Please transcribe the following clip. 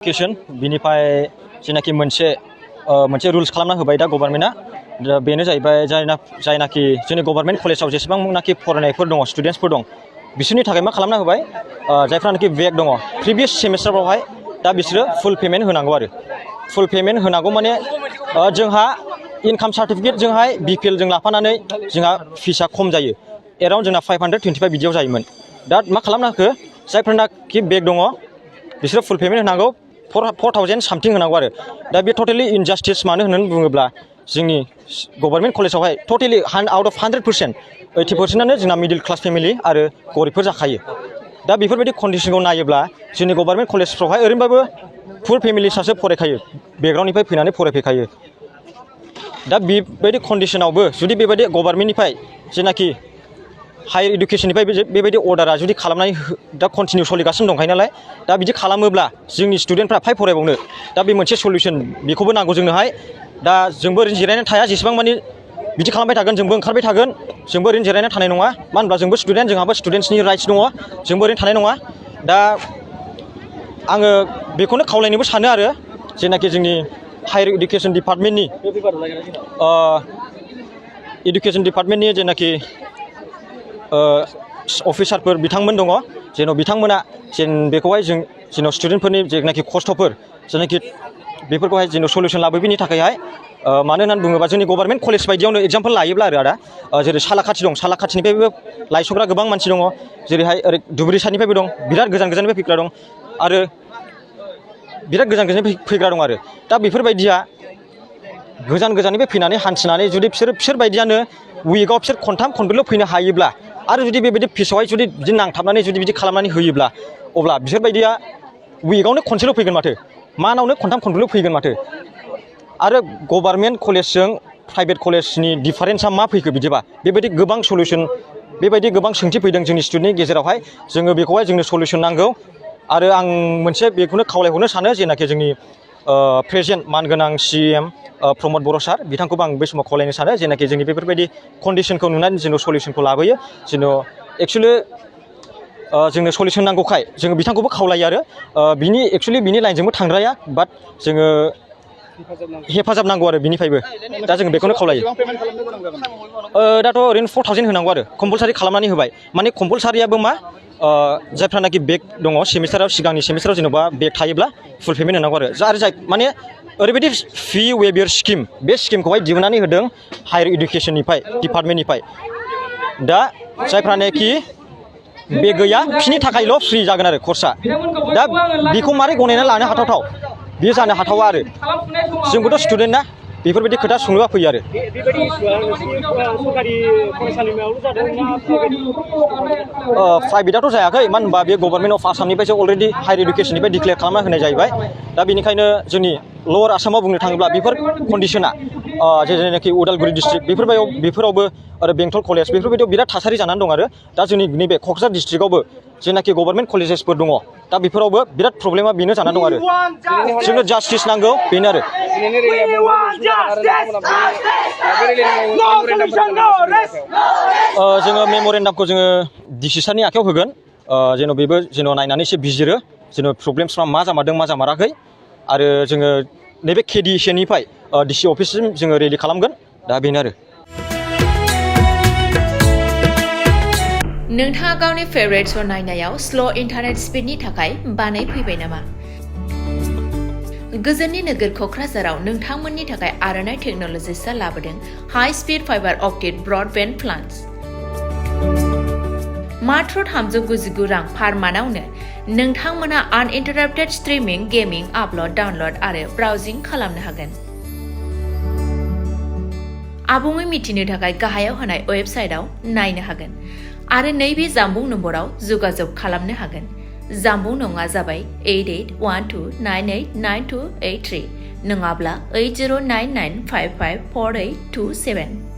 Education बिनिफ्राय जेनाखि मोनसे रुल्स खालामना होबाय दा गभर्नमेन्टआ बेनो जाहैबाय जायनाखि जोंनि गभर्नमेन्ट कलेजाव जेसेबांनाखि फरायनायफोर दङ स्टुडेन्टसफोर दं बिसोरनि थाखाय मा खालामना होबाय जायफ्रानाखि बेक दङ प्रिभियास सेमिस्टारावहाय दा बिसोरो फुल पेमेन्ट होनांगौ आरो फुल पेमेन्ट होनांगौ माने जोंहा इनकाम सार्टिफिकेटजोंहाय बिपिएल जों लाफानानै जोंहा फिसा खम जायो एराउन्ड जोंना 525 बिदियाव जायोमोन दा मा खालामना होखो जायफ्रानाखि बेक दङ बिसोरो फुल पेमेन्ट होनांगौ 4000 सामथिं होनांगौ आरो दा बे टटेलि इनजास्टिस मानो होननानै बुङोब्ला जोंनि गभर्नमेन्ट कलेजावहाय टटेलि आउट अफ 100% 80%आनो जोंना मिडिल क्लास फेमिलि आरो गरिबफोर जाखायो दा बेफोरबायदि कन्डिसनखौ नायोब्ला जोंनि गभर्नमेन्ट कलेजफ्रावहाय ओरैनोबाबो फुल फेमिलिसासो फरायखायो बेकग्राउन्डनिफ्राय फैनानै फरायफैखायो दा बेबायदि कन्डिसनावबो जुदि बेबायदि गभर्नमेन्टनिफ्राय जेनाखि हायर इडुकेसननिफ्राय बेबायदि अर्डारा जुदि खालामनानै दा कन्टिनिउ सोलिगासिनो दंखायो नालाय दा बिदि खालामोब्ला जोंनि स्टुडेन्टफ्रा फाय फरायबावनो दा बे मोनसे सल्युसन बेखौबो नांगौ जोंनोहाय दा जोंबो ओरैनो जिरायनानै थाया जेसेबां मानि बिदि खालामबाय थागोन जोंबो ओंखारबाय थागोन जोंबो ओरैनो जिरायनानै थानाय नङा मानो होनब्ला जोंबो स्टुडेन्ट जोंहाबो स्टुडेन्ट्सनि राइट्स दङ जोंबो ओरैनो थानाय नङा दा आङो बेखौनो खावलायनोबो सानो आरो जेनाखि जोंनि हायर इडुकेसन डिपार्टमेन्टनि जेनाखि अफिसारफोर बिथांमोन दङ जेन' बिथांमोना बेखौहाय जेन' स्टुडेन्टफोरनि जेनाखि खस्थ'फोर जेनाखि बेफोरखौहाय जेन' सल्युसन लाबोयिनि थाखायहाय मानो होननानै बुङोबा जोंनि गभर्नमेन्ट कलेज बायदियावनो एग्जाम्पल लायोब्ला आरो आदा जेरै सालाखाथि दं सालाखाथिनिफ्रायबो लायसग्रा गोबां मानसि दङ जेरैहाय ओरै धुबुरी साइडनिफ्रायबो दं बिराद गोजाननिफ्राय फैग्रा दं आरो बिराद गोजाननिफ्राय फैग्रा दं आरो दा बेफोरबायदिया गोजाननिफ्राय फैनानै हान्थिनानै जुदि बिसोरबायदियानो उइकआव बिसोर खनथाम खनब्रैल' फैनो हायोब्ला आरो जुदि बेबायदि फिसावहाय जुदि बिदि नांथाबनानै जुदि बिदि खालामनानै होयोब्ला अब्ला बिसोरबायदिया उइकआवनो खनसेल' फैगोन माथो मानावनो खनथाम खनब्रैल' फैगोन माथो आरो गभर्नमेन्ट कलेजजों प्राइभेट कलेजनि डिफारेन्सा मा फैखो बिदिबा बेबायदि गोबां सल्युसन बेबायदि गोबां सोंथि फैदों जोंनि स्टुडेन्टनि गेजेरावहाय जोङो बेखौहाय जोंनो सल्युसन नांगौ आरो आं मोनसे बेखौनो खावलायहरनो सानो जेनाखि जोंनि प्रेजेन्ट मानगोनां CM प्रमद बर' सार बिथांखौबो आं बे समाव खावलायनो सानो जेनाखि जोंनि बेफोरबायदि कन्डिसनखौ नुनानै जेन' सल्युसनखौ लाबोयो जेन' एक्सुवेलि जोंनो सल्युसन नांगौखाय जोङो बिथांखौबो खावलायो आरो बिनि लाइनजोंबो थांद्राया बाट जोङो हेफाजाब नांगौ आरो बिनिफ्रायबो दा जोङो बेखौनो खावलायो दाथ' ओरैनो 4000 होनांगौ आरो कम्पालसारि खालामनानै होबाय माने कम्पालसारियाबो मा जायफ्रानाखि बेक दङ सिगांनि सेमिस्टाराव जेन'बा बेक थायोब्ला फुल पेमेन्ट होनांगौ आरो जाय माने ओरैबायदि फि वेभियार स्किम बे स्किमखौहाय दिहुननानै होदों हायर इडुकेसननिफ्राय डिपार्टमेन्टनिफ्राय दा जायफ्रानाखि बे गैया बिनि थाखायल' फ्रि जागोन आरो कर्सआ दा बेखौ मारै गनायना लानो हाथावथाव बेयो जानो हाथावा आरो जोंबोथ' स्टुडेन्ट ना बेफोरबायदि खोथा सोंलुआ फैयो आरो प्राइभेटआथ' जायाखै मानो होनबा बे government of आसामनिफ्रायसो already higher इडुकेसननिफ्राय declare खालामना होनाय जाहैबाय दा बेनिखायनो जोंनि लवार आसामाव बुंनो थाङोब्ला बेफोर कन्डिसना जेनाखि उदालगुरि डिस्ट्रिक्ट बेफोरावबो आरो बेंटल कलेज बेफोरबायदियाव बिराद थासारि जानानै दं आरो दा जोंनि नैबे क'क्राझार डिस्ट्रिक्टआवबो जेनाखि गभर्नमेन्ट कलेजेसफोर दङ दा बेफोरावबो बिराद प्रब्लेमा बेनो जानानै दं आरो जोंनो जास्टिस नांगौ बेनो आरो जोङो मेम'रेन्डामखौ जोङो डिसि सारनि आखायाव होगोन जेन' बेबो जेन' नायनानै एसे बिजिरो जेन' प्रब्लेमसफ्रा मा जामारदों मा जामाराखै आरो जोङो नैबे KDSनिफ्राय DC अफिससिम जोङो रेडि खालामगोन दा बेनो आरो नोंथाङा गावनि फेभरेट श' नायनायाव स्ल' इन्टारनेट स्पिडनि थाखाय बानायफैबाय नामा? गोजोननि नोगोर क'क्राझाराव नोंथांमोननि थाखाय आर'नाइ टेक्न'लजिसआ लाबोदों high speed fibre optic broadband plans मात्र 399 रां पार मान्थआवनो नोंथांमोना आनइन्टाराप्टेड स्ट्रिमिं गेमिं आपल'ड डाउनल'ड आरो ब्राउजिं खालामनो हागोन आबुङै मिथिनो थाखाय गाहायाव होनाय वेबसाइटआव नायनो हागोन आरो नैबे जामबुं नम्बराव जगाजग खालामनो हागोन जामबुं नङा जाबाय 8812989283 नङाब्ला 8099554827